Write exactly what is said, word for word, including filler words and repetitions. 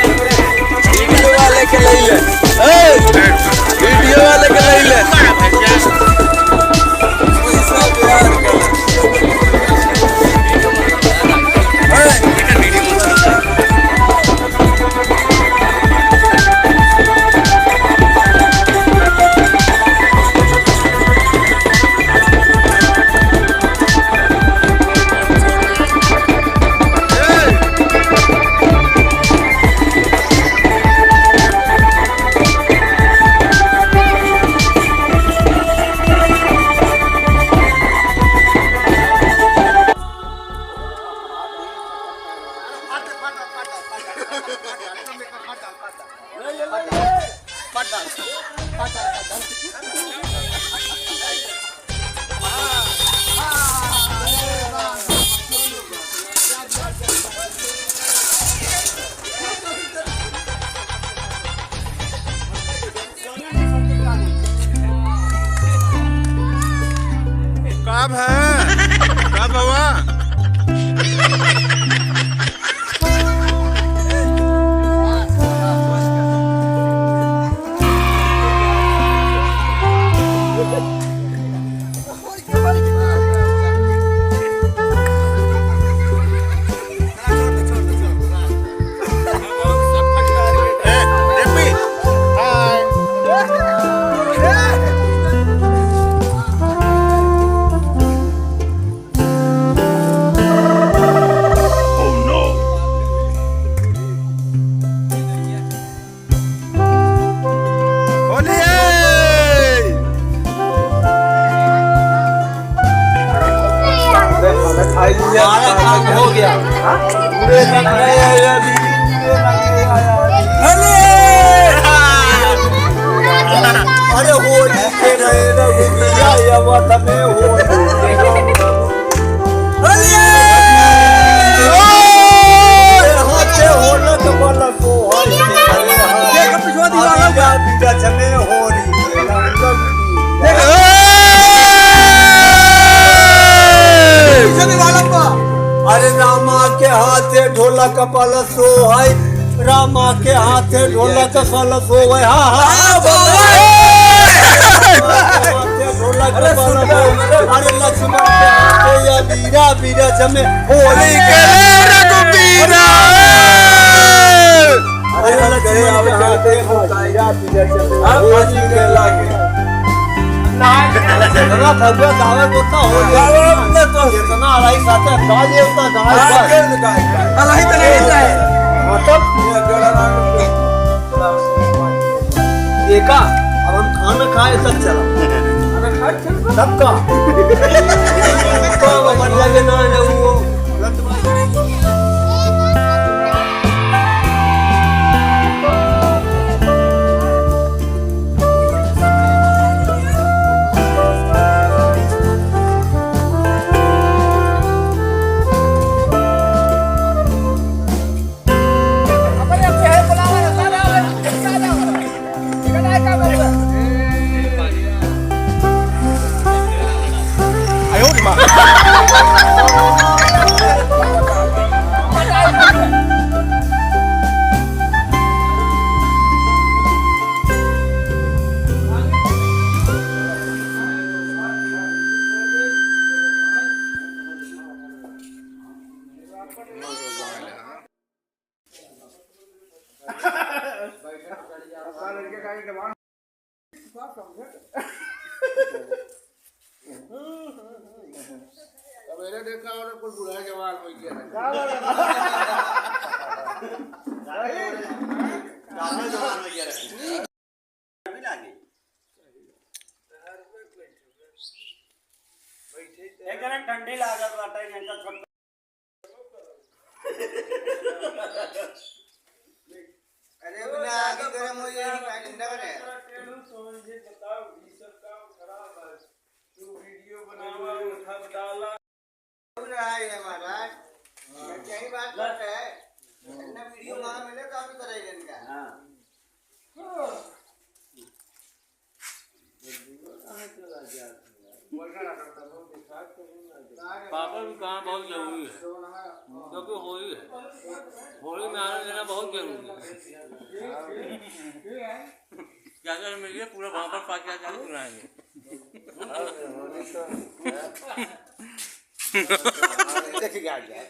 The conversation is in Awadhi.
वीडियो वाले के ले ले। ए, वीडियो वाले के ले ले। का भा? का भवा? होली है। हमारा काम हो गया। अरे होली के रहे रघुवीरा, अवध में होली। होली है। हाथे होलक बलक सोहई। देखो पिछवा दीवार। बीरा बीरा जमे होरी। देखो। पीछे दीवार पर। अरे रामा के हाथे ढोलक बल सोहई, रामा के हाथे ढोलक बल सोहई। हाँ, हाँ, हाँ, बाबा। रामा के हाथे ढोलक बल सोहई। अरे लक्ष्मण के हाथे या बीरा बीरा जमे होली के रघुबीरा। अरे लक्ष्मण के हाथे ढोलक बल सोहई। अब होली के लागे। ना, जितना भगवत आवे, उतना हो जाए। अब अपने तो जितना अढ़ाई साथ है, खा लिए, उतना गाय हाँ, बस। खेल गाय, गाय। अलाही तो नहीं जाए। हाँ, तब? ये गड़ा नाम देखा, अब हम खाना खाए, तब चला। खाना खाए, चल। तब का? तो अब मर जाएंगे, ना, ना, वो। अब इन्हें देखा और कुछ बूढ़ा जवान हो गया है। का बात है? काफी जवान हो गया है। अभी लागे। एक जना ठंडी लागत बाटे, इनका छोट अरे, बिना आगे गरम हो जाए, ठंडा हो जाए। तो ये बताओ, ये सब काम खराब है। तू वीडियो बनावा, उठा डाला। हो रहा है महाराज। हाँ। सही बात बात है। हाँ। इतना वीडियो वहाँ मिले तो अभी कराई इनका। हाँ। पापड़ भी खाना बहुत जरूरी है, क्योंकि होली है, होली में आनंद लेना बहुत जरूरी है। ज्यादा में ये पूरा पापड़ पाक के आके चुराएंगे। देखिए, आ गया।